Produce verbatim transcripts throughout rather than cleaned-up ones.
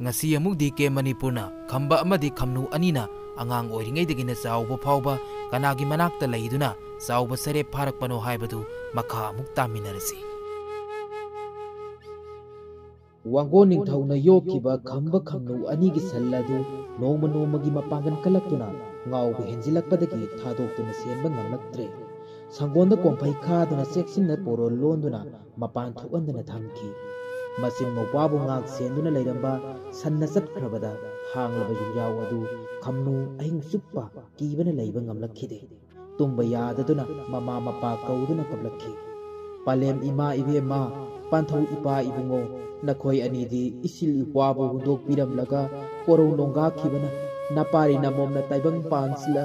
ꯉꯁꯤ ꯑꯃꯨꯛ D K ꯃꯅꯤꯄꯨꯔꯅ ꯈꯝꯕ ꯑꯃꯗꯤ ꯈꯝꯅꯨ ꯑꯅꯤꯅ ꯑꯉꯥꯡ ꯑꯣꯏꯔꯤꯉꯩꯗꯒꯤꯅ ꯆꯥꯎꯕ ꯐꯥꯎꯕ ꯀꯅꯥꯒꯤ ꯃꯅꯥꯛꯇ ꯂꯩꯗꯨꯅ ꯆꯥꯎꯕ ꯁꯔꯦꯞ ꯐꯥꯔꯛꯄꯅꯣ ꯍꯥꯏꯕꯗꯨ ꯃꯈꯥ ꯑꯃꯨꯛ ꯇꯥꯃꯤꯟꯅꯔꯁꯤ꯫ ꯋꯥꯡꯒꯣꯟ ꯅꯤꯡꯊꯧꯅ ꯌꯣꯛꯈꯤꯕ ꯈꯝꯕ ꯈꯝꯅꯨ ꯑꯅꯤꯒꯤ ꯁꯟ ꯑꯗꯨ ꯅꯣꯡꯃ ꯅꯣꯡꯃꯒꯤ ꯃꯄꯥꯡꯒꯜ ꯀꯜꯂꯛꯇꯨꯅ ꯉꯥꯎꯕ ꯍꯦꯟꯖꯤꯜꯂꯛꯄꯗꯒꯤ ꯊꯥꯗꯣꯛꯇꯨꯅ ꯁꯦꯟꯕ ꯉꯝꯂꯛꯇ꯭ꯔꯦ꯫ ꯁꯪꯒꯣꯟꯗ ꯀꯣꯝꯐꯩ ꯈꯥꯗꯨꯅ ꯆꯦꯛꯁꯤꯟꯅ ꯄꯣꯔꯣꯜ ꯂꯣꯟꯗꯨꯅ ꯃꯄꯥꯟ ꯊꯣꯛꯍꯟꯗꯅ ꯊꯝꯈꯤ꯫ ꯃꯆꯤꯟ ꯃꯧꯄ꯭ꯋꯥꯕꯨ ꯉꯥꯛ ꯁꯦꯟꯗꯨꯅ ꯂꯩꯔꯝꯕ ꯁꯟꯅ ꯆꯠꯈ꯭ꯔꯕꯗ ꯍꯥꯡꯂꯕ ꯌꯨꯝꯖꯥꯎ ꯑꯗꯨ ꯈꯝꯅꯨ ꯑꯍꯤꯡ ꯆꯨꯞꯄ ꯀꯤꯕꯅ ꯂꯩꯕ ꯉꯝꯂꯛꯈꯤꯗꯦ꯫ ꯇꯨꯝꯕ ꯌꯥꯗꯗꯨꯅ ꯃꯃꯥ ꯃꯄꯥ ꯀꯧꯗꯨꯅ ꯀꯞꯂꯛꯈꯤ꯫ "ꯄꯂꯦꯝ ꯏꯃꯥ ꯏꯕꯦꯝꯃ, ꯄꯥꯟꯊꯧ ꯏꯄꯥ ꯏꯕꯨꯡꯉꯣ, ꯅꯈꯣꯏ ꯑꯅꯤꯗꯤ ꯏꯁꯤꯜ ꯏꯄ꯭ꯋꯥꯕꯨ ꯍꯨꯟꯗꯣꯛꯄꯤꯔꯝꯂꯒ ꯀꯣꯔꯧ ꯅꯣꯡꯒꯥꯈꯤꯕꯅ ꯅꯄꯥꯔꯤ ꯅꯃꯣꯝꯅ ꯇꯥꯏꯕꯪ ꯄꯥꯟꯁꯤꯜꯂ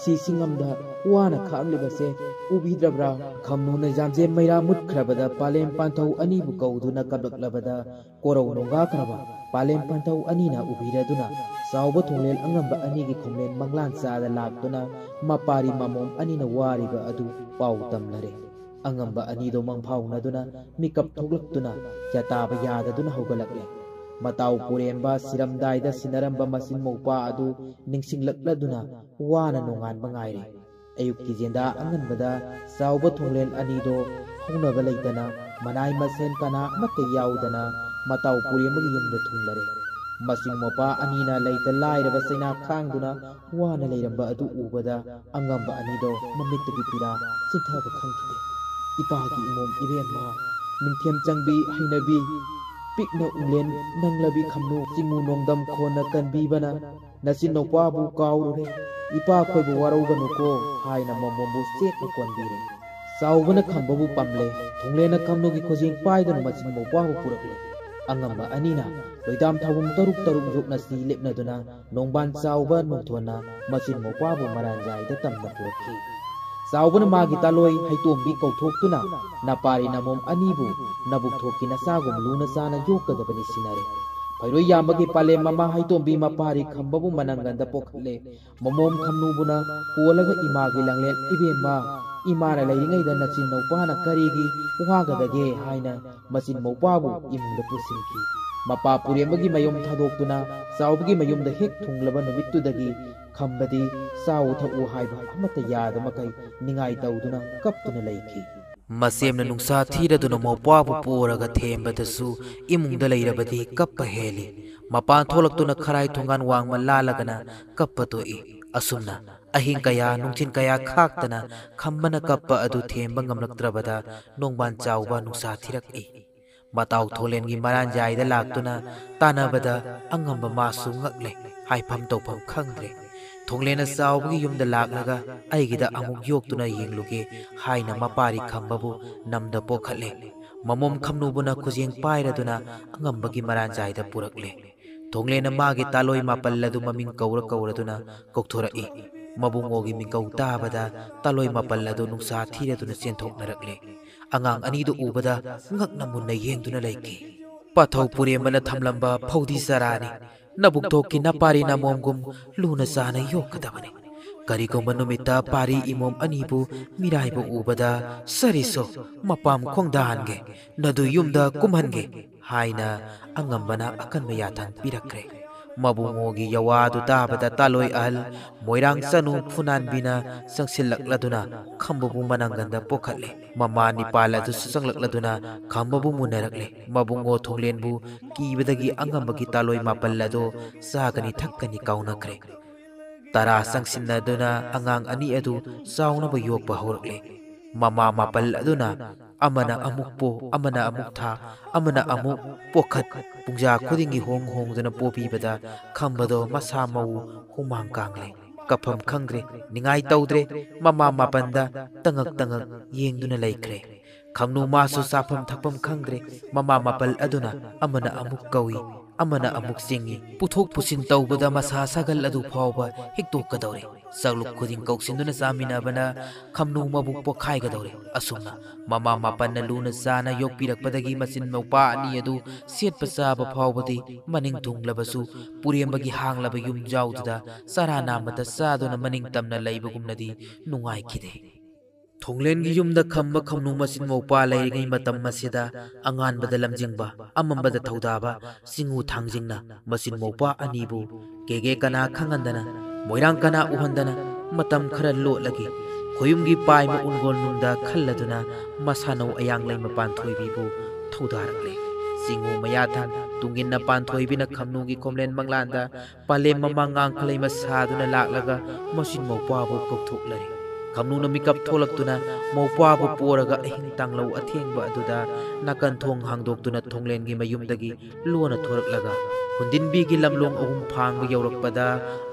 ꯁꯤꯁꯤꯡꯉꯝꯗ ꯋꯥꯅ ꯈꯥꯡꯂꯤꯕꯁꯦ ꯎꯕꯤꯗ꯭ꯔꯕ꯭ꯔꯥ?" ꯈꯝꯅꯨꯅ ꯌꯥꯝꯖꯦꯝ ꯃꯩꯔꯥ ꯃꯨꯠꯈ꯭ꯔꯕꯗ ꯄꯥꯂꯦꯝ ꯄꯥꯟꯊꯧ ꯑꯅꯤꯕꯨ ꯀꯧꯗꯨꯅ ꯀꯞꯂꯛꯂꯕꯗ ꯀꯣꯔꯧ ꯅꯣꯡꯒꯥꯈ꯭ꯔꯕ ꯄꯥꯂꯦꯝ ꯄꯥꯟꯊꯧ ꯑꯅꯤꯅ ꯎꯕꯤꯔꯗꯨꯅ ꯆꯥꯎꯕ ꯊꯣꯡꯂꯦꯟ ꯑꯉꯝꯕ ꯑꯅꯤꯒꯤ ꯈꯣꯡꯂꯦꯟ ꯃꯪꯂꯥꯟ ꯆꯥꯗ ꯂꯥꯛꯇꯨꯅ ꯃꯄꯥꯔꯤ ꯃꯃꯣꯝ ꯑꯅꯤꯅ ꯋꯥꯔꯤꯕ ꯑꯗꯨ ꯄꯥꯎ ꯇꯝꯂꯔꯦ꯫ ꯑꯉꯝꯕ ꯑꯅꯤꯗꯣ ꯃꯪꯐꯥꯎꯅꯗꯨꯅ ꯃꯤꯀꯞ ꯊꯣꯛꯂꯛꯇꯨꯅ ꯌꯥꯇꯥꯕ ꯌꯥꯗꯗꯨꯅ ꯍꯧꯒꯠꯂꯛꯂꯦ꯫ ꯃꯇꯥꯎ ꯄꯨꯔꯦꯝꯕ ꯁꯤꯔꯝꯗꯥꯏꯗ ꯁꯤꯟꯅꯔꯝꯕ ꯃꯆꯤꯟ ꯃꯧꯄ꯭ꯋꯥ ꯑꯗꯨ ꯅꯤꯡꯁꯤꯡꯂꯛꯂꯗꯨꯅ ꯋꯥꯅ ꯅꯣꯡꯉꯥꯟꯕ ꯉꯥꯏꯔꯦ꯫ ꯑꯌꯨꯛꯀꯤ ꯖꯦꯟꯗꯥ ꯑꯉꯟꯕꯗ ꯆꯥꯎꯕ ꯊꯣꯡꯂꯦꯟ ꯑꯅꯤꯗꯣ ꯍꯧꯅꯕ ꯂꯩꯇꯅ ꯃꯅꯥꯏ ꯃꯁꯦꯟ ꯀꯅꯥ ꯑꯃꯠꯇ ꯌꯥꯎꯗꯅ ꯃꯇꯥꯎ ꯄꯨꯔꯦꯝꯕꯒꯤ ꯌꯨꯝꯗ ꯊꯨꯡꯂꯔꯦ꯫ ꯃꯆꯤꯟ ꯃꯧꯄ꯭ꯋꯥ ꯑꯅꯤꯅ ꯂꯩꯇ ꯂꯥꯏꯔꯕ ꯆꯩꯅꯥ ꯈꯥꯡꯗꯨꯅ ꯋꯥꯅ ꯂꯩꯔꯝꯕ ꯑꯗꯨ ꯎꯕꯗ ꯑꯉꯝꯕ ꯑꯅꯤꯗꯣ ꯃꯃꯤꯠꯇꯒꯤ ꯄꯤꯔꯥ ꯆꯤꯟꯊꯕ ꯈꯪꯈꯤꯗꯦ꯫ "ꯏꯄꯥꯒꯤ ꯏꯃꯣꯝ ꯏꯕꯦꯝꯃ, ꯅꯤꯡꯊꯦꯝ ꯆꯪꯕꯤ ꯍꯩꯅꯕꯤ, ꯄꯤꯛꯅ ꯎꯡꯂꯦꯟ ꯅꯪꯂꯕꯤ ꯈꯝꯅꯨ, ꯆꯤꯡꯉꯨ ꯅꯣꯡꯗꯝ ꯈꯣꯟꯅ ꯀꯟꯕꯤꯕꯅ ꯅꯆꯤꯟ ꯅꯧꯄꯥꯕꯨ ꯀꯥꯎꯔꯨꯔꯦ꯫ ꯏꯄꯥ ꯑꯩꯈꯣꯏꯕꯨ ꯋꯥꯔꯧꯒꯅꯨꯀꯣ" ꯍꯥꯏꯅ ꯃꯃꯣꯝꯕꯨ ꯆꯦꯠꯅ ꯀꯣꯟꯕꯤꯔꯦ꯫ ꯆꯥꯎꯕꯅ ꯈꯝꯕꯕꯨ ꯄꯝꯂꯦ꯫ ꯊꯣꯡꯂꯦꯟꯅ ꯈꯝꯅꯨꯒꯤ ꯈꯨꯖꯦꯡ ꯄꯥꯏꯗꯨꯅ ꯃꯆꯤꯟ ꯃꯧꯄ꯭ꯋꯥꯕꯨ ꯄꯨꯔꯛꯂꯦ꯫ ꯑꯉꯝꯕ ꯑꯅꯤꯅ ꯂꯣꯏꯗꯥꯝ ꯊꯥꯕꯨꯡ ꯇꯔꯨꯛ ꯇꯔꯨꯛ ꯌꯣꯛꯅꯁꯤ ꯂꯦꯞꯅꯗꯨꯅ ꯅꯣꯡꯕꯥꯟ ꯆꯥꯎꯕ ꯅꯣꯡꯊꯣꯟꯅ ꯃꯆꯤꯟ ꯃꯧꯄ꯭ꯋꯥꯕꯨ ꯃꯔꯥꯟꯖꯥꯏꯗ ꯇꯝꯅ ꯄꯨꯔꯛꯈꯤ꯫ ꯆꯥꯎꯕꯅ ꯃꯥꯒꯤ ꯇꯥꯂꯣꯏ ꯍꯩꯇꯣꯝꯕꯤ ꯀꯧꯊꯣꯛꯇꯨꯅ ꯅꯄꯥꯔꯤ ꯅꯃꯣꯝ ꯑꯅꯤꯕꯨ ꯅꯕꯨꯛ ꯊꯣꯛꯀꯤ ꯅꯆꯥꯒꯨꯝ ꯂꯨꯅ ꯆꯥꯅ ꯌꯣꯛꯀꯗꯕꯅꯤ ꯁꯤꯟꯅꯔꯦ꯫ ꯐꯩꯔꯣꯏ ꯌꯥꯝꯕꯒꯤ ꯄꯥꯂꯦꯝ ꯃꯃꯥ ꯍꯩꯇꯣꯝꯕꯤ ꯃꯄꯥꯔꯤ ꯈꯝꯕꯕꯨ ꯃꯅꯪꯒꯟꯗ ꯄꯣꯛꯍꯜꯂꯦ꯫ ꯃꯃꯣꯝ ꯈꯝꯅꯨꯕꯨꯅ ꯀꯣꯜꯂꯒ ꯏꯃꯥꯒꯤ ꯂꯥꯡꯂꯦꯟ "ꯏꯕꯦꯝꯃ, ꯏꯃꯥꯅ ꯂꯩꯔꯤꯉꯩꯗ ꯅꯆꯤꯟ ꯅꯧꯄꯥꯅ ꯀꯔꯤꯒꯤ ꯋꯥꯒꯗꯒꯦ?" ꯍꯥꯏꯅ ꯃꯆꯤꯟ ꯃꯧꯄ꯭ꯋꯥꯕꯨ ꯏꯃꯨꯡꯗ ꯄꯨꯁꯤꯟꯈꯤ꯫ ꯃꯄꯥ ꯄꯨꯔꯦꯝꯕꯒꯤ ꯃꯌꯨꯝ ꯊꯥꯗꯣꯛꯇꯨꯅ ꯆꯥꯎꯕꯒꯤ ꯃꯌꯨꯝꯗ ꯍꯦꯛ ꯊꯨꯡꯂꯕ ꯅꯨꯃꯤꯠꯇꯨꯗꯒꯤ ꯈꯝꯕꯗꯤ ꯆꯥꯎ ꯊꯛꯎ ꯍꯥꯏꯕ ꯑꯃꯠꯇ ꯌꯥꯗ ꯃꯈꯩ ꯅꯤꯡꯉꯥꯏ ꯇꯧꯗꯨꯅ ꯀꯞꯇꯨꯅ ꯂꯩꯈꯤ꯫ ꯃꯁꯦꯝꯅ ꯅꯨꯡꯁꯥ ꯊꯤꯔꯗꯨꯅ ꯃꯧꯄ꯭ꯋꯥꯕꯨ ꯄꯣꯔꯒ ꯊꯦꯝꯕꯗꯁꯨ ꯏꯃꯨꯡꯗ ꯂꯩꯔꯕꯗꯤ ꯀꯞꯄ ꯍꯦꯜꯂꯤ꯫ ꯃꯄꯥꯟ ꯊꯣꯛꯂꯛꯇꯨꯅ ꯈꯔꯥꯏ ꯊꯣꯡꯒꯥꯟ ꯋꯥꯡꯃ ꯂꯥꯜꯂꯒꯅ ꯀꯞꯄ ꯇꯣꯛꯏ꯫ ꯑꯁꯨꯝꯅ ꯑꯍꯤꯡ ꯀꯌꯥ, ꯅꯨꯡꯊꯤꯜ ꯀꯌꯥ ꯈꯥꯛꯇꯅ ꯈꯝꯕꯅ ꯀꯞꯄ ꯑꯗꯨ ꯊꯦꯝꯕ ꯉꯝꯂꯛꯇ꯭ꯔꯕꯗ ꯅꯣꯡꯕꯥꯟ ꯆꯥꯎꯕ ꯅꯨꯡꯁꯥ ꯊꯤꯔꯛꯏ꯫ ꯃꯇꯥꯎ ꯊꯣꯡꯂꯦꯟꯒꯤ ꯃꯔꯥꯟꯖꯥꯏꯗ ꯂꯥꯛꯇꯨꯅ ꯇꯥꯟꯅꯕꯗ ꯑꯉꯝꯕ ꯃꯥꯁꯨ ꯉꯛꯂꯦ, ꯍꯥꯏꯐꯝ ꯇꯧꯐꯝ ꯈꯪꯗ꯭ꯔꯦ꯫ ꯊꯣꯡꯂꯦꯟꯅ ꯆꯥꯎꯕꯒꯤ ꯌꯨꯝꯗ ꯂꯥꯛꯂꯒ ꯑꯩꯒꯤꯗ ꯑꯃꯨꯛ ꯌꯣꯛꯇꯨꯅ ꯌꯦꯡꯂꯨꯒꯦ ꯍꯥꯏꯅ ꯃꯄꯥꯔꯤ ꯈꯝꯕꯕꯨ ꯅꯝꯗ ꯄꯣꯛꯈꯠꯂꯦ꯫ ꯃꯃꯣꯝ ꯈꯝꯅꯨꯕꯅ ꯈꯨꯖꯦꯡ ꯄꯥꯏꯔꯗꯨꯅ ꯑꯉꯝꯕꯒꯤ ꯃꯔꯥꯟꯖꯥꯏꯗ ꯄꯨꯔꯛꯂꯦ꯫ ꯊꯣꯡꯂꯦꯟꯅ ꯃꯥꯒꯤ ꯇꯥꯂꯣꯏ ꯃꯥꯄꯜ ꯑꯗꯨ ꯃꯃꯤꯡ ꯀꯧꯔ ꯀꯧꯔꯗꯨꯅ ꯀꯧꯊꯣꯔꯛꯏ꯫ ꯃꯕꯨꯡꯉꯣꯒꯤ ꯃꯤꯡꯀꯧ ꯇꯥꯕꯗ ꯇꯥꯂꯣꯏ ꯃꯥꯄꯜ ꯑꯗꯨ ꯅꯨꯡꯁꯥ ꯊꯤꯔꯗꯨꯅ ꯆꯦꯟꯊꯣꯛꯅꯔꯛꯂꯦ꯫ ꯑꯉꯥꯡ ꯑꯅꯤꯗꯨ ꯎꯕꯗ ꯉꯛꯅ ꯃꯨꯟꯅ ꯌꯦꯡꯗꯨꯅ ꯂꯩꯈꯤ꯫ ꯄꯥꯊꯧ ꯄꯨꯔꯦꯝꯕꯅ ꯊꯝꯂꯝꯕ ꯐꯧꯗꯤ ꯆꯔꯥꯅꯤ꯫ ꯅꯕꯨꯛꯊꯣꯛꯀꯤ ꯅꯄꯥꯔꯤ ꯅꯃꯣꯝꯒꯨꯝ ꯂꯨꯅ ꯆꯥꯅ ꯌꯣꯛꯀꯗꯕꯅꯤ꯫ ꯀꯔꯤꯒꯨꯝꯕ ꯅꯨꯃꯤꯠꯇ ꯄꯥꯔꯤ ꯏꯃꯣꯝ ꯑꯅꯤꯕꯨ ꯃꯤꯔꯥꯏꯕ ꯎꯕꯗ, "ꯁꯔꯤꯁꯣ, ꯃꯄꯥꯝ ꯈꯣꯡꯗꯥꯍꯟꯒꯦ, ꯅꯗꯨ ꯌꯨꯝꯗ ꯀꯨꯝꯍꯟꯒꯦ" ꯍꯥꯏꯅ ꯑꯉꯝꯕꯅ ꯑꯀꯟꯕ ꯌꯥꯊꯪ ꯄꯤꯔꯛꯈ꯭ꯔꯦ꯫ ꯃꯕꯨꯡꯉꯣꯒꯤ ꯌꯋꯥꯗꯨ ꯇꯥꯕꯗ ꯇꯥꯂꯣꯏ ꯑꯍꯜ ꯃꯣꯏꯔꯥꯡ ꯆꯅꯨ ꯐꯨꯅꯥꯟꯕꯤꯅ ꯆꯪꯁꯤꯜꯂꯛꯂꯗꯨꯅ ꯈꯝꯕꯕꯨ ꯃꯅꯪꯒꯟꯗ ꯄꯣꯛꯈꯠꯂꯦ꯫ ꯃꯃꯥ ꯅꯤꯄꯥꯜ ꯑꯗꯨꯁꯨ ꯆꯪꯂꯛꯂꯗꯨꯅ ꯈꯝꯕꯕꯨ ꯃꯨꯟꯅꯔꯛꯂꯦ꯫ ꯃꯕꯨꯡꯉꯣ ꯊꯣꯡꯂꯦꯟꯕꯨ ꯀꯤꯕꯗꯒꯤ ꯑꯉꯝꯕꯒꯤ ꯇꯥꯂꯣꯏ ꯃꯥꯄꯜ ꯑꯗꯨ ꯆꯥꯒꯅꯤ ꯊꯛꯀꯅꯤ ꯀꯥꯎꯅꯈ꯭ꯔꯦ꯫ ꯇꯔꯥ ꯆꯪꯁꯤꯟꯅꯗꯨꯅ ꯑꯉꯥꯡ ꯑꯅꯤ ꯑꯗꯨ ꯆꯥꯎꯅꯕ ꯌꯣꯛꯄ ꯍꯧꯔꯛꯂꯦ꯫ ꯃꯃꯥ ꯃꯥꯄꯜ ꯑꯗꯨꯅ ꯑꯃꯅ ꯑꯃꯨꯛ ꯄꯣ, ꯑꯃꯅ ꯑꯃꯨꯛ ꯊꯥ, ꯑꯃꯅ ꯑꯃꯨꯛ ꯄꯣꯛꯈꯠ, ꯄꯨꯡꯖꯥ ꯈꯨꯗꯤꯡꯒꯤ ꯍꯣꯡ ꯍꯣꯡꯗꯨꯅ ꯄꯣꯕꯤꯕꯗ ꯈꯝꯕꯗꯣ ꯃꯁꯥ ꯃꯎ ꯍꯨꯃꯥꯡ ꯀꯥꯡꯂꯦ꯫ ꯀꯞꯐꯝ ꯈꯪꯗ꯭ꯔꯦ, ꯅꯤꯡꯉꯥꯏ ꯇꯧꯗ꯭ꯔꯦ, ꯃꯃꯥ ꯃꯥꯄꯜꯗ ꯇꯉꯛ ꯇꯉꯛ ꯌꯦꯡꯗꯨꯅ ꯂꯩꯈ꯭ꯔꯦ꯫ ꯈꯝꯅꯨ ꯃꯥꯁꯨ ꯆꯥꯐꯝ ꯊꯛꯐꯝ ꯈꯪꯗ꯭ꯔꯦ꯫ ꯃꯃꯥ ꯃꯥꯄꯜ ꯑꯗꯨꯅ ꯑꯃꯅ ꯑꯃꯨꯛ ꯀꯧꯏ, ꯑꯃꯅ ꯑꯃꯨꯛ ꯆꯤꯡꯏ꯫ ꯄꯨꯊꯣꯛ ꯄꯨꯁꯤꯟ ꯇꯧꯕꯗ ꯃꯁꯥ ꯁꯥꯒꯜ ꯑꯗꯨ ꯐꯥꯎꯕ ꯍꯤꯛꯇꯣꯛꯀꯗꯧꯔꯦ꯫ ꯆꯥꯛꯂꯨꯛ ꯈꯨꯗꯤꯡ ꯀꯧꯁꯤꯟꯗꯨꯅ ꯆꯥꯃꯤꯟꯅꯕꯅ ꯈꯝꯅꯨ ꯃꯕꯨꯛ ꯄꯣꯛꯈꯥꯏꯒꯗꯧꯔꯦ꯫ ꯑꯁꯨꯝꯅ ꯃꯃꯥ ꯃꯥꯄꯟꯅ ꯂꯨꯅ ꯆꯥꯅ ꯌꯣꯛꯄꯤꯔꯛꯄꯗꯒꯤ ꯃꯆꯤꯟ ꯃꯧꯄꯥ ꯑꯅꯤ ꯑꯗꯨ ꯁꯦꯠꯄ ꯆꯥꯕ ꯐꯥꯎꯕꯗꯤ ꯃꯅꯤꯡ ꯊꯨꯡꯂꯕꯁꯨ ꯄꯨꯔꯦꯝꯕꯒꯤ ꯍꯥꯡꯂꯕ ꯌꯨꯝꯖꯥꯎꯗꯨꯗ ꯆꯔꯥ ꯅꯥꯝꯃꯇ ꯆꯥꯗꯨꯅ ꯃꯅꯤꯡ ꯇꯝꯅ ꯂꯩꯕꯒꯨꯝꯅꯗꯤ ꯅꯨꯡꯉꯥꯏꯈꯤꯗꯦ꯫ ꯈꯣꯡꯂꯦꯟꯒꯤ ꯌꯨꯝꯗ ꯈꯝꯕ ꯈꯝꯅꯨ ꯃꯆꯤꯟ ꯃꯧꯄ꯭ꯋꯥ ꯂꯩꯔꯤꯉꯩ ꯃꯇꯝ ꯑꯁꯤꯗ, ꯑꯉꯥꯟꯕꯗ ꯂꯝꯖꯤꯡꯕ, ꯑꯃꯝꯕꯗ ꯊꯧꯗꯥꯕ ꯆꯤꯡꯉꯨ ꯊꯥꯡꯖꯤꯡꯅ ꯃꯆꯤꯟ ꯃꯧꯄ꯭ꯋꯥ ꯑꯅꯤꯕꯨ ꯀꯦꯒꯦ ꯀꯅꯥ ꯈꯪꯍꯟꯗꯅ, ꯃꯣꯏꯔꯥꯡ ꯀꯅꯥ ꯎꯍꯟꯗꯅ ꯃꯇꯝ ꯈꯔ ꯂꯣꯠꯂꯒꯤ ꯈꯣꯌꯨꯝꯒꯤ ꯄꯥꯏꯃ ꯎꯟꯒꯣꯜꯅꯨꯡꯗ ꯈꯜꯂꯗꯨꯅ ꯃꯁꯥꯅꯧ ꯑꯌꯥꯡꯂꯩꯃ ꯄꯥꯟꯊꯣꯏꯕꯤꯕꯨ ꯊꯧꯗꯥꯔꯛꯂꯦ꯫ ꯆꯤꯡꯉꯨ ꯃꯌꯥꯊꯪ ꯇꯨꯡꯏꯟꯅ ꯄꯥꯟꯊꯣꯏꯕꯤꯅ ꯈꯝꯅꯨꯒꯤ ꯈꯣꯝꯂꯦꯟ ꯃꯪꯂꯥꯟꯗ ꯄꯥꯂꯦꯝ ꯃꯃꯥꯡ ꯉꯥꯡꯈꯂꯩꯃ ꯁꯥꯗꯨꯅ ꯂꯥꯛꯂꯒ ꯃꯆꯤꯟ ꯃꯧꯄ꯭ꯋꯥꯕꯨ ꯀꯧꯊꯣꯛꯂꯔꯦ꯫ ꯈꯝꯅꯨꯅ ꯃꯤꯀꯞ ꯊꯣꯛꯂꯛꯇꯨꯅ ꯃꯧꯄ꯭ꯋꯥꯕꯨ ꯄꯣꯔꯒ ꯑꯍꯤꯡ ꯇꯥꯡꯂꯧ ꯑꯊꯦꯡꯕ ꯑꯗꯨꯗ ꯅꯥꯀꯟ ꯊꯣꯡ ꯍꯥꯡꯗꯣꯛꯇꯨꯅ ꯊꯣꯡꯂꯦꯟꯒꯤ ꯃꯌꯨꯝꯗꯒꯤ ꯂꯣꯟꯅ ꯊꯣꯔꯛꯂꯒ ꯍꯨꯟꯗꯤꯟꯕꯤꯒꯤ ꯂꯝꯂꯣꯡ ꯑꯍꯨꯝ ꯐꯥꯡꯕ ꯌꯧꯔꯛꯄꯗ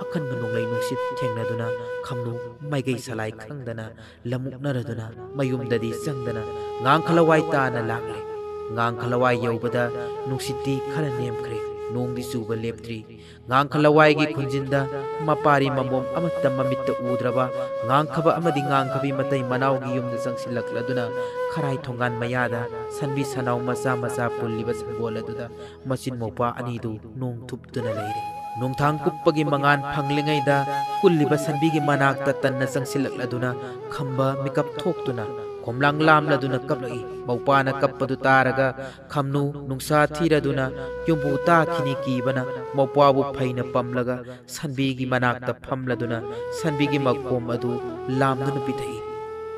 ꯑꯀꯟꯕ ꯅꯣꯡꯂꯩ ꯅꯨꯡꯁꯤꯠ ꯊꯦꯡꯅꯗꯨꯅ ꯈꯝꯅꯨ ꯃꯥꯏꯀꯩ ꯁꯂꯥꯏ ꯈꯪꯗꯅ ꯂꯝꯃꯨꯛꯅꯔꯗꯨꯅ ꯃꯌꯨꯝꯗꯗꯤ ꯆꯪꯗꯅ ꯉꯥꯡꯈꯂꯋꯥꯏ ꯇꯥꯅ ꯂꯥꯛꯂꯦ꯫ ꯉꯥꯡꯈꯂꯋꯥꯏ ꯌꯧꯕꯗ ꯅꯨꯡꯁꯤꯠꯇꯤ ꯈꯔ ꯅꯦꯝꯈ꯭ꯔꯦ, ꯅꯣꯡꯗꯤ ꯆꯨꯕ ꯂꯦꯞꯇ꯭ꯔꯤ꯫ ꯉꯥꯡꯈꯂꯋꯥꯏꯒꯤ ꯈꯨꯟꯖꯤꯟꯗ ꯃꯄꯥꯔꯤ ꯃꯃꯣꯝ ꯑꯃꯠꯇ ꯃꯃꯤꯠꯇ ꯎꯗ꯭ꯔꯕ ꯉꯥꯡꯈꯕ ꯑꯃꯗꯤ ꯉꯥꯡꯈꯕꯤ ꯃꯇꯩ ꯃꯅꯥꯎꯒꯤ ꯌꯨꯝꯗ ꯆꯪꯁꯤꯜꯂꯛꯂꯗꯨꯅ ꯈꯔꯥꯏ ꯊꯣꯡꯒꯥꯟ ꯃꯌꯥꯗ ꯁꯟꯕꯤ ꯁꯟꯅꯥꯎ ꯃꯆꯥ ꯃꯆꯥ ꯄꯨꯜꯂꯤꯕ ꯁꯪꯒꯣꯜ ꯑꯗꯨꯗ ꯃꯆꯤꯟ ꯃꯧꯄ꯭ꯋꯥ ꯑꯅꯤꯗꯨ ꯅꯣꯡ ꯊꯨꯞꯇꯨꯅ ꯂꯩꯔꯦ꯫ ꯅꯣꯡꯊꯥꯡ ꯀꯨꯞꯄꯒꯤ ꯃꯉꯥꯜ ꯐꯪꯂꯤꯉꯩꯗ ꯀꯨꯜꯂꯤꯕ ꯁꯟꯕꯤꯒꯤ ꯃꯅꯥꯛꯇ ꯇꯟꯅ ꯆꯪꯁꯤꯜꯂꯛꯂꯗꯨꯅ ꯈꯝꯕ ꯃꯤꯀꯞ ꯊꯣꯛꯇꯨꯅ ꯈꯣꯝꯂꯥꯡ ꯂꯥꯝꯂꯗꯨꯅ ꯀꯞꯂꯛꯏ꯫ ꯃꯧꯄ꯭ꯋꯥꯅ ꯀꯞꯄꯗꯨ ꯇꯥꯔꯒ ꯈꯝꯅꯨ ꯅꯨꯡꯁꯥ ꯊꯤꯔꯗꯨꯅ ꯌꯨꯝꯕꯨ ꯇꯥꯈꯤꯅꯤ ꯀꯤꯕꯅ ꯃꯧꯄ꯭ꯋꯥꯕꯨ ꯐꯩꯅ ꯄꯝꯂꯒ ꯁꯟꯕꯤꯒꯤ ꯃꯅꯥꯛꯇ ꯐꯝꯂꯗꯨꯅ ꯁꯟꯕꯤꯒꯤ ꯃꯈꯣꯝ ꯑꯗꯨ ꯂꯥꯝꯗꯨꯅ ꯄꯤꯊꯛꯏ꯫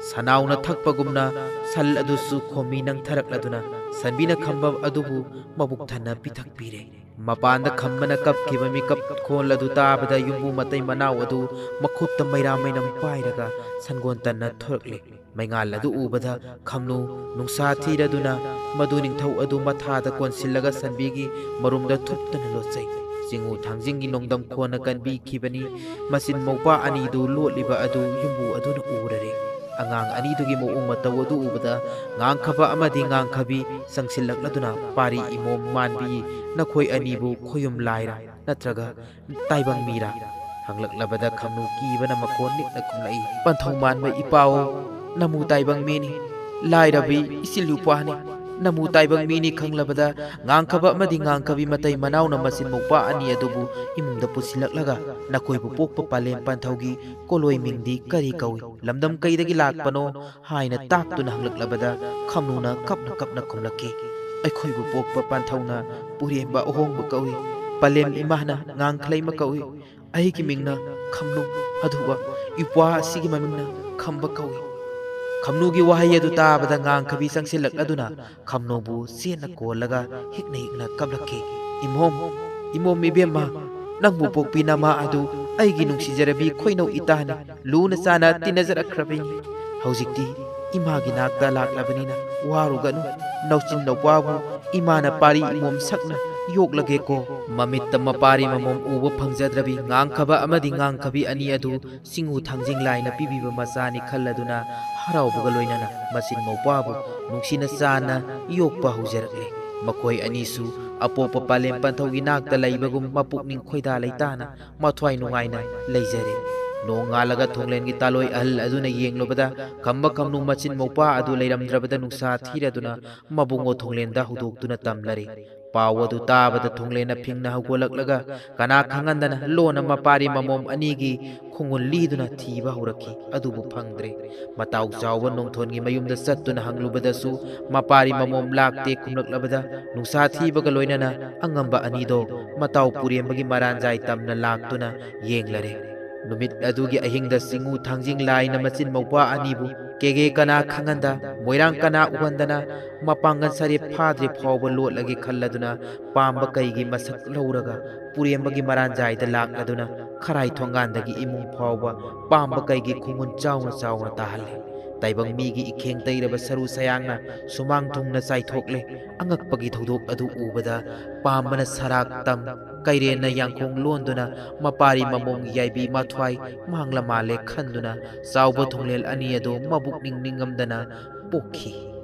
ꯁꯅꯥꯎꯅ ꯊꯛꯄꯒꯨꯝꯅ ꯁꯜ ꯑꯗꯨꯁꯨ ꯈꯣꯝꯃꯤ ꯅꯪꯊꯔꯛꯂꯗꯨꯅ ꯁꯟꯕꯤꯅ ꯈꯝꯕ ꯑꯗꯨꯕꯨ ꯃꯕꯨꯛ ꯊꯟꯅ ꯄꯤꯊꯛꯄꯤꯔꯦ꯫ ꯃꯄꯥꯟꯗ ꯈꯝꯕꯅ ꯀꯞꯈꯤꯕ ꯃꯤꯀꯞ ꯈꯣꯜ ꯑꯗꯨ ꯇꯥꯕꯗ ꯌꯨꯝꯕꯨ ꯃꯇꯩ ꯃꯅꯥꯎ ꯑꯗꯨ ꯃꯈꯨꯠꯇ ꯃꯩꯔꯥ ꯃꯩꯅꯝ ꯄꯥꯏꯔꯒ ꯁꯟꯒꯣꯟ ꯇꯟꯅ ꯊꯣꯔꯛꯂꯦ꯫ ꯃꯩꯉꯥꯜ ꯑꯗꯨ ꯎꯕꯗ ꯈꯝꯅꯨ ꯅꯨꯡꯁꯥ ꯊꯤꯔꯗꯨꯅ ꯃꯗꯨ ꯅꯤꯡꯊꯧ ꯑꯗꯨ ꯃꯊꯥꯗ ꯀꯣꯟꯁꯤꯜꯂꯒ ꯁꯟꯕꯤꯒꯤ ꯃꯔꯨꯝꯗ ꯊꯨꯞꯇꯅ ꯂꯣꯠꯆꯩ꯫ ꯆꯤꯡꯉꯨ ꯊꯥꯡꯖꯤꯡꯒꯤ ꯅꯣꯡꯗꯝ ꯈꯣꯟꯅ ꯀꯟꯕꯤꯈꯤꯕꯅꯤ꯫ ꯃꯆꯤꯟ ꯃꯧꯄ꯭ꯋꯥ ꯑꯅꯤꯗꯨ ꯂꯣꯠꯂꯤꯕ ꯑꯗꯨ ꯌꯨꯝꯕꯨ ꯑꯗꯨꯅ ꯎꯔꯔꯦ꯫ ꯑꯉꯥꯡ ꯑꯅꯤꯗꯨꯒꯤ ꯃꯑꯣꯡ ꯃꯇꯧ ꯑꯗꯨ ꯎꯕꯗ ꯉꯥꯡꯈꯕ ꯑꯃꯗꯤ ꯉꯥꯡꯈꯕꯤ ꯆꯪꯁꯤꯜꯂꯛꯂꯗꯨꯅ ꯄꯥꯔꯤ ꯏꯃꯣꯝ ꯃꯥꯟꯕꯤ, ꯅꯈꯣꯏ ꯑꯅꯤꯕꯨ ꯈꯣꯌꯨꯝ ꯂꯥꯏꯔ ꯅꯠꯇ꯭ꯔꯒ ꯇꯥꯏꯕꯪ ꯃꯤꯔꯥ? ꯍꯪꯂꯛꯂꯕꯗ ꯈꯝꯅꯨ ꯀꯤꯕꯅ ꯃꯈꯣꯟ ꯅꯤꯛꯅ ꯈꯨꯝꯂꯛꯏ, ꯄꯟꯊꯧ ꯃꯥꯟꯕ ꯏꯄꯥꯎ, ꯅꯃꯨ ꯇꯥꯏꯕꯪ ꯃꯤꯅꯤ, ꯂꯥꯏꯔꯕꯤ ꯏꯆꯤꯜ ꯏꯄ꯭ꯋꯥꯅꯤ꯫ ꯅꯃꯨ ꯇꯥꯏꯕꯪ ꯃꯤꯅꯤ ꯈꯪꯂꯕꯗ ꯉꯥꯡꯈꯕ ꯑꯃꯗꯤ ꯉꯥꯡꯈꯕꯤ ꯃꯇꯩ ꯃꯅꯥꯎꯅ ꯃꯆꯤꯟ ꯃꯧꯄ꯭ꯋꯥ ꯑꯅꯤ ꯑꯗꯨꯕꯨ ꯏꯃꯨꯡꯗ ꯄꯨꯁꯤꯜꯂꯛꯂꯒ ꯅꯈꯣꯏꯕꯨ ꯄꯣꯛꯄ ꯄꯥꯂꯦꯝ ꯄꯟꯊꯧꯒꯤ ꯀꯣꯂꯣꯏ ꯃꯤꯡꯗꯤ ꯀꯔꯤ ꯀꯧꯏ, ꯂꯝꯗꯝ ꯀꯩꯗꯒꯤ ꯂꯥꯛꯄꯅꯣ ꯍꯥꯏꯅ ꯇꯥꯛꯇꯨꯅ ꯍꯪꯂꯛꯂꯕꯗ ꯈꯝꯅꯨꯅ ꯀꯞꯅ ꯀꯞꯅ ꯈꯨꯝꯂꯛꯈꯤ, ꯑꯩꯈꯣꯏꯕꯨ ꯄꯣꯛꯄ ꯄꯥꯟꯊꯧꯅ ꯄꯨꯔꯦꯝꯕ ꯑꯍꯣꯡꯕ ꯀꯧꯏ꯫ ꯄꯥꯂꯦꯝ ꯏꯃꯥꯅ ꯉꯥꯡꯈꯂꯩꯃ ꯀꯧꯏ꯫ ꯑꯩꯒꯤ ꯃꯤꯡꯅ ꯈꯝꯅꯨ, ꯑꯗꯨꯒ ꯏꯄ꯭ꯋꯥ ꯑꯁꯤꯒꯤ ꯃꯃꯤꯡꯅ ꯈꯝꯕ ꯀꯧꯏ꯫ ꯈꯝꯅꯨꯒꯤ ꯋꯥꯍꯩ ꯑꯗꯨ ꯇꯥꯕꯗ ꯉꯥꯡꯈꯕꯤ ꯆꯪꯁꯤꯜꯂꯛꯂꯗꯨꯅ ꯈꯝꯅꯨꯕꯨ ꯆꯦꯠꯅ ꯀꯣꯜꯂꯒ ꯍꯤꯛꯅ ꯍꯤꯛꯅ ꯀꯞꯂꯛꯈꯤ꯫ ꯏꯃꯣꯝ, ꯏꯃꯣꯝ ꯏꯕꯦꯝꯃ, ꯅꯪꯕꯨ ꯄꯣꯛꯄꯤ ꯅꯃꯥ ꯑꯗꯨ ꯑꯩꯒꯤ ꯅꯨꯡꯁꯤꯖꯔꯕꯤ ꯈꯣꯏꯅꯧ ꯏꯇꯥꯅꯤ꯫ ꯂꯨꯅ ꯆꯥꯅ ꯇꯤꯟꯅꯖꯔꯛꯈ꯭ꯔꯕꯅꯤ꯫ ꯍꯧꯖꯤꯛꯇꯤ ꯏꯃꯥꯒꯤ ꯅꯥꯛꯇ ꯂꯥꯛꯂꯕꯅꯤꯅ ꯋꯥꯔꯨꯒꯅꯨ꯫ ꯅꯧꯆꯤꯟ ꯅꯧꯄꯥꯕꯨ ꯏꯃꯥꯅ ꯄꯥꯔꯤ ꯏꯃꯣꯝ ꯁꯛꯅ ꯌꯣꯛꯂꯒꯦꯀꯣ꯫ ꯃꯃꯤꯠꯇ ꯃꯄꯥꯔꯤ ꯃꯃꯣꯝ ꯎꯕ ꯐꯪꯖꯗ꯭ꯔꯕꯤ ꯉꯥꯡꯈꯕ ꯑꯃꯗꯤ ꯉꯥꯡꯈꯕꯤ ꯑꯅꯤ ꯑꯗꯨ ꯆꯤꯡꯉꯨ ꯊꯥꯡꯖꯤꯡ ꯂꯥꯏꯅ ꯄꯤꯕꯤꯕ ꯃꯆꯥꯅꯤ ꯈꯜꯂꯗꯨꯅ ꯍꯔꯥꯎꯕꯒ ꯂꯣꯏꯅꯅ ꯃꯆꯤꯟ ꯃꯧꯄ꯭ꯋꯥꯕꯨ ꯅꯨꯡꯁꯤꯅ ꯆꯥꯟꯅ ꯌꯣꯛꯄ ꯍꯧꯖꯔꯛꯂꯦ꯫ ꯃꯈꯣꯏ ꯑꯅꯤꯁꯨ ꯑꯄꯣꯛꯄ ꯄꯥꯂꯦꯝ ꯄꯟꯊꯧꯒꯤ ꯅꯥꯛꯇ ꯂꯩꯕꯒꯨꯝ ꯃꯄꯨꯛꯅꯤꯡ ꯈꯣꯏꯗꯥ ꯂꯩꯇꯥꯅ ꯃꯊ꯭ꯋꯥꯏ ꯅꯨꯡꯉꯥꯏꯅ ꯂꯩꯖꯔꯦ꯫ ꯅꯣꯡꯉꯥꯜꯂꯒ ꯊꯣꯡꯂꯦꯟꯒꯤ ꯇꯥꯂꯣꯏ ꯑꯍꯜ ꯑꯗꯨꯅ ꯌꯦꯡꯂꯨꯕꯗ ꯈꯝꯕ ꯈꯝꯅꯨ ꯃꯆꯤꯟ ꯃꯧꯄ꯭ꯋꯥ ꯑꯗꯨ ꯂꯩꯔꯝꯗ꯭ꯔꯕꯗ ꯅꯨꯡꯁꯥ ꯊꯤꯔꯗꯨꯅ ꯃꯕꯨꯡꯉꯣ ꯊꯣꯡꯂꯦꯟꯗ ꯍꯧꯗꯣꯛꯇꯨꯅ ꯇꯝꯂꯔꯦ꯫ ꯄꯥꯎ ꯑꯗꯨ ꯇꯥꯕꯗ ꯊꯣꯡꯂꯦꯟꯅ ꯐꯤꯡꯅ ꯍꯧꯒꯠꯂꯛꯂꯒ ꯀꯅꯥ ꯈꯪꯍꯟꯗꯅ ꯂꯣꯟꯅ ꯃꯄꯥꯔꯤ ꯃꯃꯣꯝ ꯑꯅꯤꯒꯤ ꯈꯣꯡꯒꯨꯟ ꯂꯤꯗꯨꯅ ꯊꯤꯕ ꯍꯧꯔꯛꯈꯤ꯫ ꯑꯗꯨꯕꯨ ꯐꯪꯗ꯭ꯔꯦ꯫ ꯃꯇꯥꯎ ꯆꯥꯎꯕ ꯅꯣꯡꯊꯣꯟꯒꯤ ꯃꯌꯨꯝꯗ ꯆꯠꯇꯨꯅ ꯍꯪꯂꯨꯕꯗꯁꯨ ꯃꯄꯥꯔꯤ ꯃꯃꯣꯝ ꯂꯥꯛꯇꯦ ꯈꯨꯝꯂꯛꯂꯕꯗ ꯅꯨꯡꯁꯥ ꯊꯤꯕꯒ ꯂꯣꯏꯅꯅ ꯑꯉꯝꯕ ꯑꯅꯤꯗꯣ ꯃꯇꯥꯎ ꯄꯨꯔꯦꯝꯕꯒꯤ ꯃꯔꯥꯟꯖꯥꯏ ꯇꯝꯅ ꯂꯥꯛꯇꯨꯅ ꯌꯦꯡꯂꯔꯦ꯫ ꯅꯨꯃꯤꯠ ꯑꯗꯨꯒꯤ ꯑꯍꯤꯡꯗ ꯆꯤꯡꯉꯨ ꯊꯥꯡꯖꯤꯡ ꯂꯥꯏꯅ ꯃꯆꯤꯟ ꯃꯧꯄ꯭ꯋꯥ ꯑꯅꯤꯕꯨ ꯀꯦꯒꯦ ꯀꯅꯥ ꯈꯪꯍꯟꯗ, ꯃꯣꯏꯔꯥꯡ ꯀꯅꯥ ꯎꯍꯟꯗꯅ, ꯃꯄꯥꯡꯒꯜ ꯁꯔꯦꯞ ꯐꯥꯗ꯭ꯔꯤ ꯐꯥꯎꯕ ꯂꯣꯠꯂꯒꯦ ꯈꯜꯂꯗꯨꯅ ꯄꯥꯝꯕ ꯀꯩꯒꯤ ꯃꯁꯛ ꯂꯧꯔꯒ ꯄꯨꯔꯦꯝꯕꯒꯤ ꯃꯔꯥꯟꯖꯥꯏꯗ ꯂꯥꯛꯂꯗꯨꯅ ꯈꯔꯥꯏ ꯊꯣꯡꯒꯥꯟꯗꯒꯤ ꯏꯃꯨꯡ ꯐꯥꯎꯕ ꯄꯥꯝꯕ ꯀꯩꯒꯤ ꯈꯣꯡꯒꯨꯟ ꯆꯥꯎꯅ ꯆꯥꯎꯅ ꯇꯥꯍꯜꯂꯦ꯫ ꯇꯥꯏꯕꯪ ꯃꯤꯒꯤ ꯏꯈꯦꯡ ꯇꯩꯔꯕ ꯁꯔꯨ ꯁꯌꯥꯡꯅ ꯁꯨꯃꯥꯡ ꯊꯨꯡꯅ ꯆꯥꯏꯊꯣꯛꯂꯦ꯫ ꯑꯉꯛꯄꯒꯤ ꯊꯧꯗꯣꯛ ꯑꯗꯨ ꯎꯕꯗ ꯄꯥꯝꯕꯅ ꯁꯔꯥꯛ ꯇꯝ, ꯀꯩꯔꯦꯟꯅ ꯌꯥꯡꯈꯣꯡ ꯂꯣꯟꯗꯨꯅ ꯃꯄꯥꯔꯤ ꯃꯃꯣꯝ ꯌꯥꯏꯕꯤ ꯃꯊ꯭ꯋꯥꯏ ꯃꯥꯡꯂ ꯃꯥꯜꯂꯦ ꯈꯟꯗꯨꯅ ꯆꯥꯎꯕ ꯊꯣꯡꯂꯦꯜ ꯑꯅꯤ ꯑꯗꯨ ꯃꯕꯨꯛꯅꯤꯡ ꯅꯤꯡꯉꯝꯗꯅ ꯄꯣꯛꯈꯤ꯫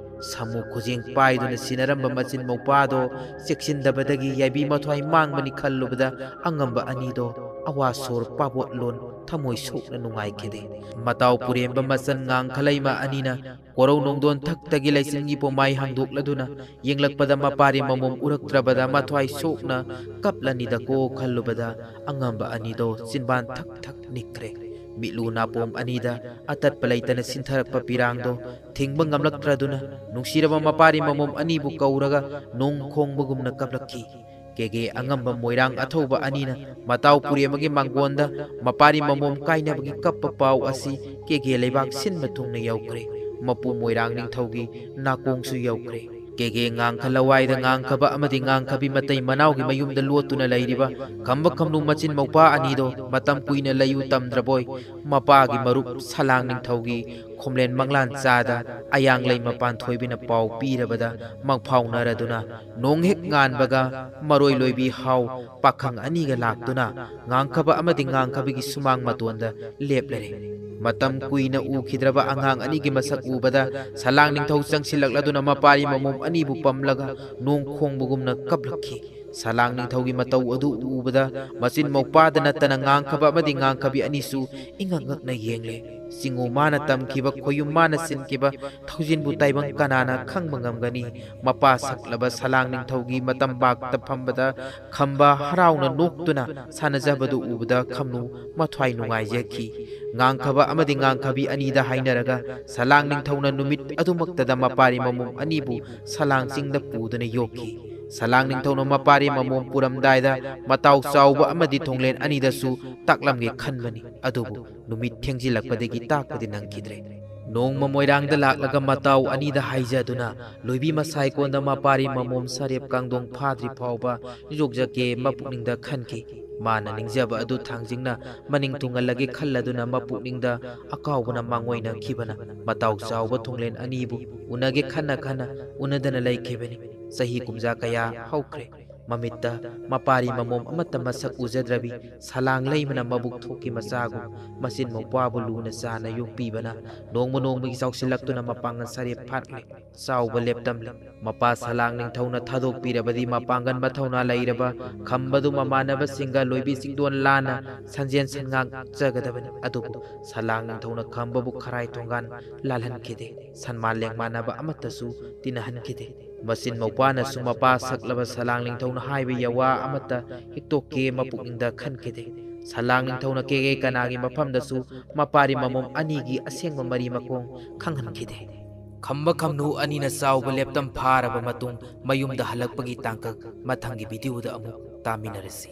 ꯁꯥꯃꯨ ꯈꯨꯖꯦꯡ ꯄꯥꯏꯗꯨꯅ ꯁꯤꯟꯅꯔꯝꯕ ꯃꯆꯤꯟ ꯃꯧꯄ꯭ꯋꯥꯗꯣ ꯆꯦꯛꯁꯤꯟꯗꯕꯗꯒꯤ ꯌꯥꯏꯕꯤ ꯃꯊ꯭ꯋꯥꯏ ꯃꯥꯡꯕꯅꯤ ꯈꯜꯂꯨꯕꯗ ꯑꯉꯝꯕ ꯑꯅꯤꯗꯣ ꯑꯋꯥ ꯁꯣꯔ ꯄꯥꯕꯣꯠ ꯂꯣꯟ ꯊꯃꯣꯏ ꯁꯣꯛꯅ ꯅꯨꯡꯉꯥꯏꯈꯤꯗꯦ꯫ ꯃꯇꯥꯎ ꯄꯨꯔꯦꯝꯕ ꯃꯆꯟ ꯉꯥꯡꯈꯂꯩꯃ ꯑꯅꯤꯅ ꯀꯣꯔꯧ ꯅꯣꯡꯗꯣꯟ ꯊꯛꯇꯒꯤ ꯂꯩꯆꯤꯟꯒꯤ ꯄꯣꯃꯥꯏ ꯍꯥꯡꯗꯣꯛꯂꯗꯨꯅ ꯌꯦꯡꯂꯛꯄꯗ ꯃꯄꯥꯔꯤ ꯃꯃꯣꯝ ꯎꯔꯛꯇ꯭ꯔꯕꯗ ꯃꯊ꯭ꯋꯥꯏ ꯁꯣꯛꯅ ꯀꯞꯂꯅꯤꯗꯀꯣ ꯈꯜꯂꯨꯕꯗ ꯑꯉꯝꯕ ꯑꯅꯤꯗꯣ ꯆꯤꯟꯕꯥꯟ ꯊꯛ ꯊꯛ ꯅꯤꯛꯈ꯭ꯔꯦ꯫ ꯃꯤꯠꯂꯨ ꯅꯥꯄꯣꯝ ꯑꯅꯤꯗ ꯑꯇꯠꯄ ꯂꯩꯇꯅ ꯁꯤꯟꯊꯔꯛꯄ ꯄꯤꯔꯥꯡꯗꯣ ꯊꯤꯡꯕ ꯉꯝꯂꯛꯇ꯭ꯔꯗꯨꯅ ꯅꯨꯡꯁꯤꯔꯕ ꯃꯄꯥꯔꯤ ꯃꯃꯣꯝ ꯑꯅꯤꯕꯨ ꯀꯧꯔꯒ ꯅꯣꯡ ꯈꯣꯡꯕꯒꯨꯝꯅ ꯀꯞꯂꯛꯈꯤ꯫ ꯀꯦꯒꯦ ꯑꯉꯝꯕ ꯃꯣꯏꯔꯥꯡ ꯑꯊꯧꯕ ꯑꯅꯤꯅ ꯃꯇꯥꯎ ꯄꯨꯔꯦꯝꯕꯒꯤ ꯃꯥꯡꯒꯣꯟꯗ ꯃꯄꯥꯔꯤ ꯃꯃꯣꯝ ꯀꯥꯏꯅꯕꯒꯤ ꯀꯞꯄ ꯄꯥꯎ ꯑꯁꯤ ꯀꯦꯒꯦ ꯂꯩꯕꯥꯛ ꯁꯤꯟꯕ ꯊꯨꯡꯅ ꯌꯧꯈ꯭ꯔꯦ꯫ ꯃꯄꯨ ꯃꯣꯏꯔꯥꯡ ꯅꯤꯡꯊꯧꯒꯤ ꯅꯥꯀꯣꯡꯁꯨ ꯌꯧꯈ꯭ꯔꯦ꯫ ꯀꯦꯒꯦ ꯉꯥꯡꯈ ꯂꯋꯥꯏꯗ ꯉꯥꯡꯈꯕ ꯑꯃꯗꯤ ꯉꯥꯡꯈꯕꯤ ꯃꯇꯩ ꯃꯅꯥꯎꯒꯤ ꯃꯌꯨꯝꯗ ꯂꯣꯠꯇꯨꯅ ꯂꯩꯔꯤꯕ ꯈꯝꯕ ꯈꯝꯂꯨ ꯃꯆꯤꯟ ꯃꯧꯄꯥ ꯑꯅꯤꯗꯣ ꯃꯇꯝ ꯀꯨꯏꯅ ꯂꯩꯌꯨ ꯇꯝꯗ꯭ꯔꯕꯣꯏ, ꯃꯄꯥꯒꯤ ꯃꯔꯨꯞ ꯁꯂꯥꯡ ꯅꯤꯡꯊꯧꯒꯤ ꯈꯣꯝꯂꯦꯟ ꯃꯪꯂꯥꯟ ꯆꯥꯗ ꯑꯌꯥꯡꯂꯩꯃ ꯄꯥꯟꯊꯣꯏꯕꯤꯅ ꯄꯥꯎ ꯄꯤꯔꯕꯗ ꯃꯪꯐꯥꯎꯅꯔꯗꯨꯅ ꯅꯣꯡ ꯍꯦꯛ ꯉꯥꯟꯕꯒ ꯃꯔꯣꯏ ꯂꯣꯏꯕꯤ ꯍꯥꯎ ꯄꯥꯈꯪ ꯑꯅꯤꯒ ꯂꯥꯛꯇꯨꯅ ꯉꯥꯡꯈꯕ ꯑꯃꯗꯤ ꯉꯥꯡꯈꯕꯤꯒꯤ ꯁꯨꯃꯥꯡ ꯃꯇꯣꯟꯗ ꯂꯦꯞꯂꯔꯦ꯫ ꯃꯇꯝ ꯀꯨꯏꯅ ꯎꯈꯤꯗ꯭ꯔꯕ ꯑꯉꯥꯡ ꯑꯅꯤꯒꯤ ꯃꯁꯛ ꯎꯕꯗ ꯁꯂꯥꯡ ꯅꯤꯡꯊꯧ ꯆꯪꯁꯤꯜꯂꯛꯂꯗꯨꯅ ꯃꯄꯥꯔꯤ ꯃꯃꯣꯝ ꯑꯅꯤꯕꯨ ꯄꯝꯂꯒ ꯅꯣꯡ ꯈꯣꯡꯕꯒꯨꯝꯅ ꯀꯞꯂꯛꯈꯤ꯫ ꯁꯂꯥꯡ ꯅꯤꯡꯊꯧꯒꯤ ꯃꯇꯧ ꯑꯗꯨ ꯎꯕꯗ ꯃꯆꯤꯟ ꯃꯧꯄꯥꯗ ꯅꯠꯇꯅ ꯉꯥꯡꯈꯕ ꯑꯃꯗꯤ ꯉꯥꯡꯈꯕꯤ ꯑꯅꯤꯁꯨ ꯏꯉꯛ ꯉꯛꯅ ꯌꯦꯡꯂꯦ꯫ ꯆꯤꯡꯉꯨ ꯃꯥꯅ ꯇꯝꯈꯤꯕ, ꯈꯣꯌꯨꯝ ꯃꯥꯅ ꯁꯤꯟꯈꯤꯕ ꯊꯧꯖꯤꯟꯕꯨ ꯇꯥꯏꯕꯪ ꯀꯅꯥꯅ ꯈꯪꯕ ꯉꯝꯒꯅꯤ? ꯃꯄꯥ ꯁꯛꯂꯕ ꯁꯂꯥꯡ ꯅꯤꯡꯊꯧꯒꯤ ꯃꯇꯝꯕꯥꯛꯇ ꯐꯝꯕꯗ ꯈꯝꯕ ꯍꯔꯥꯎꯅ ꯅꯣꯛꯇꯨꯅ ꯁꯥꯟꯅꯖꯕꯗꯨ ꯎꯕꯗ ꯈꯝꯅꯨ ꯃꯊ꯭ꯋꯥꯏ ꯅꯨꯡꯉꯥꯏꯖꯈꯤ꯫ ꯉꯥꯡꯈꯕ ꯑꯃꯗꯤ ꯉꯥꯡꯈꯕꯤ ꯑꯅꯤꯗ ꯍꯥꯏꯅꯔꯒ ꯁꯂꯥꯡ ꯅꯤꯡꯊꯧꯅ ꯅꯨꯃꯤꯠ ꯑꯗꯨꯃꯛꯇꯗ ꯃꯄꯥꯔꯤ ꯃꯃꯣꯝ ꯑꯅꯤꯕꯨ ꯁꯂꯥꯡ ꯆꯤꯡꯗ ꯄꯨꯗꯨꯅ ꯌꯣꯛꯈꯤ꯫ ꯁꯂꯥꯡ ꯅꯤꯡꯊꯧꯅ ꯃꯄꯥꯔꯤ ꯃꯃꯣꯝ ꯄꯨꯔꯝꯗꯥꯏꯗ ꯃꯇꯥꯎ ꯆꯥꯎꯕ ꯑꯃꯗꯤ ꯊꯣꯡꯂꯦꯟ ꯑꯅꯤꯗꯁꯨ ꯇꯥꯛꯂꯝꯒꯦ ꯈꯟꯕꯅꯤ, ꯑꯗꯨꯕꯨ ꯅꯨꯃꯤꯠ ꯊꯦꯡꯖꯤꯜꯂꯛꯄꯗꯒꯤ ꯇꯥꯛꯄꯗꯤ ꯅꯪꯈꯤꯗ꯭ꯔꯦ꯫ ꯅꯣꯡꯃ ꯃꯣꯏꯔꯥꯡꯗ ꯂꯥꯛꯂꯒ ꯃꯇꯥꯎ ꯑꯅꯤꯗ ꯍꯥꯏꯖꯗꯨꯅ ꯂꯣꯏꯕꯤ ꯃꯁꯥꯏꯀꯣꯟꯗ ꯃꯄꯥꯔꯤ ꯃꯃꯣꯝ ꯁꯔꯦꯞ ꯀꯥꯡꯗꯣꯡ ꯐꯥꯗ꯭ꯔꯤ ꯐꯥꯎꯕ ꯌꯣꯛꯖꯒꯦ ꯃꯄꯨꯛꯅꯤꯡꯗ ꯈꯟꯈꯤ꯫ ꯃꯥꯅ ꯅꯤꯡꯖꯕ ꯑꯗꯨ ꯊꯥꯡꯖꯤꯡꯅ ꯃꯅꯤꯡ ꯊꯨꯡꯍꯜꯂꯒꯦ ꯈꯜꯂꯗꯨꯅ ꯃꯄꯨꯛꯅꯤꯡꯗ ꯑꯀꯥꯎꯕꯅ ꯃꯥꯡꯑꯣꯏꯅꯈꯤꯕꯅ ꯃꯇꯥꯎ ꯆꯥꯎꯕ ꯊꯣꯡꯂꯦꯟ ꯑꯅꯤꯕꯨ ꯎꯅꯒꯦ ꯈꯟꯅ ꯈꯟꯅ ꯎꯅꯗꯅ ꯂꯩꯈꯤꯕꯅꯤ꯫ ꯆꯍꯤ ꯀꯨꯝꯖꯥ ꯀꯌꯥ ꯍꯧꯈ꯭ꯔꯦ꯫ ꯃꯃꯤꯠꯇ ꯃꯄꯥꯔꯤ ꯃꯃꯣꯝ ꯑꯃꯠꯇ ꯃꯁꯛ ꯎꯖꯗ꯭ꯔꯕꯤ ꯁꯂꯥꯡ ꯂꯩꯃꯅ ꯃꯕꯨꯛ ꯊꯣꯛꯀꯤ ꯃꯆꯥꯒꯨꯝ ꯃꯆꯤꯟ ꯃꯧꯄ꯭ꯋꯥꯕꯨ ꯂꯨꯅ ꯆꯥꯅ ꯌꯣꯛꯄꯤꯕꯅ ꯅꯣꯡꯃ ꯅꯣꯡꯃꯒꯤ ꯆꯥꯎꯁꯤꯜꯂꯛꯇꯨꯅ ꯃꯄꯥꯡꯒꯜ ꯁꯥꯔꯦꯞ ꯐꯥꯠꯂꯦ, ꯆꯥꯎꯕ ꯂꯦꯞꯇꯝꯂꯦ꯫ ꯃꯄꯥ ꯁꯂꯥꯡ ꯅꯤꯡꯊꯧꯅ ꯊꯥꯗꯣꯛꯄꯤꯔꯕꯗꯤ ꯃꯄꯥꯡꯒꯜ ꯃꯊꯧꯅꯥ ꯂꯩꯔꯕ ꯈꯝꯕꯗꯨ ꯃꯃꯥꯟꯅꯕꯁꯤꯡꯒ ꯂꯣꯏꯕꯤ ꯆꯤꯡꯗꯣꯟ ꯂꯥꯟꯅ ꯁꯟꯖꯦꯟ ꯁꯟꯉꯥꯛꯆꯒꯗꯕꯅꯤ꯫ ꯑꯗꯨꯕꯨ ꯁꯂꯥꯡ ꯅꯤꯡꯊꯧꯅ ꯈꯝꯕꯕꯨ ꯈꯔꯥꯏ ꯊꯣꯡꯒꯥꯟ ꯂꯥꯜꯍꯟꯈꯤꯗꯦ꯫ ꯁꯟꯃꯥꯟ ꯂꯦꯡꯃꯥꯟꯅꯕ ꯑꯃꯠꯇꯁꯨ ꯇꯤꯟꯅꯍꯟꯈꯤꯗꯦ꯫ ꯃꯆꯤꯟ ꯃꯧꯄ꯭ꯋꯥꯅꯁꯨ ꯃꯄꯥ ꯁꯛꯂꯕ ꯁꯂꯥꯡ ꯅꯤꯡꯊꯧꯅ ꯍꯥꯏꯕ ꯌꯥꯋꯥ ꯑꯃꯠꯇ ꯍꯤꯛꯇꯣꯛꯀꯦ ꯃꯄꯨꯛꯅꯤꯡꯗ ꯈꯟꯈꯤꯗꯦ꯫ ꯁꯂꯥꯡ ꯅꯤꯡꯊꯧꯅ ꯀꯦꯒꯦ ꯀꯅꯥꯒꯤ ꯃꯐꯝꯗꯁꯨ ꯃꯄꯥꯔꯤ ꯃꯃꯣꯝ ꯑꯅꯤꯒꯤ ꯑꯁꯦꯡꯕ ꯃꯔꯤ ꯃꯈꯣꯡ ꯈꯪꯍꯟꯈꯤꯗꯦ꯫ ꯈꯝꯕ ꯈꯝꯅꯨ ꯑꯅꯤꯅ ꯆꯥꯎꯕ ꯂꯦꯞꯇꯝ ꯐꯥꯔꯕ ꯃꯇꯨꯡ ꯃꯌꯨꯝꯗ ꯍꯜꯂꯛꯄꯒꯤ ꯇꯥꯡꯀꯛ ꯃꯊꯪꯒꯤ ꯚꯤꯗꯤꯑꯣꯗ ꯑꯃꯨꯛ ꯇꯥꯃꯤꯟꯅꯔꯁꯤ꯫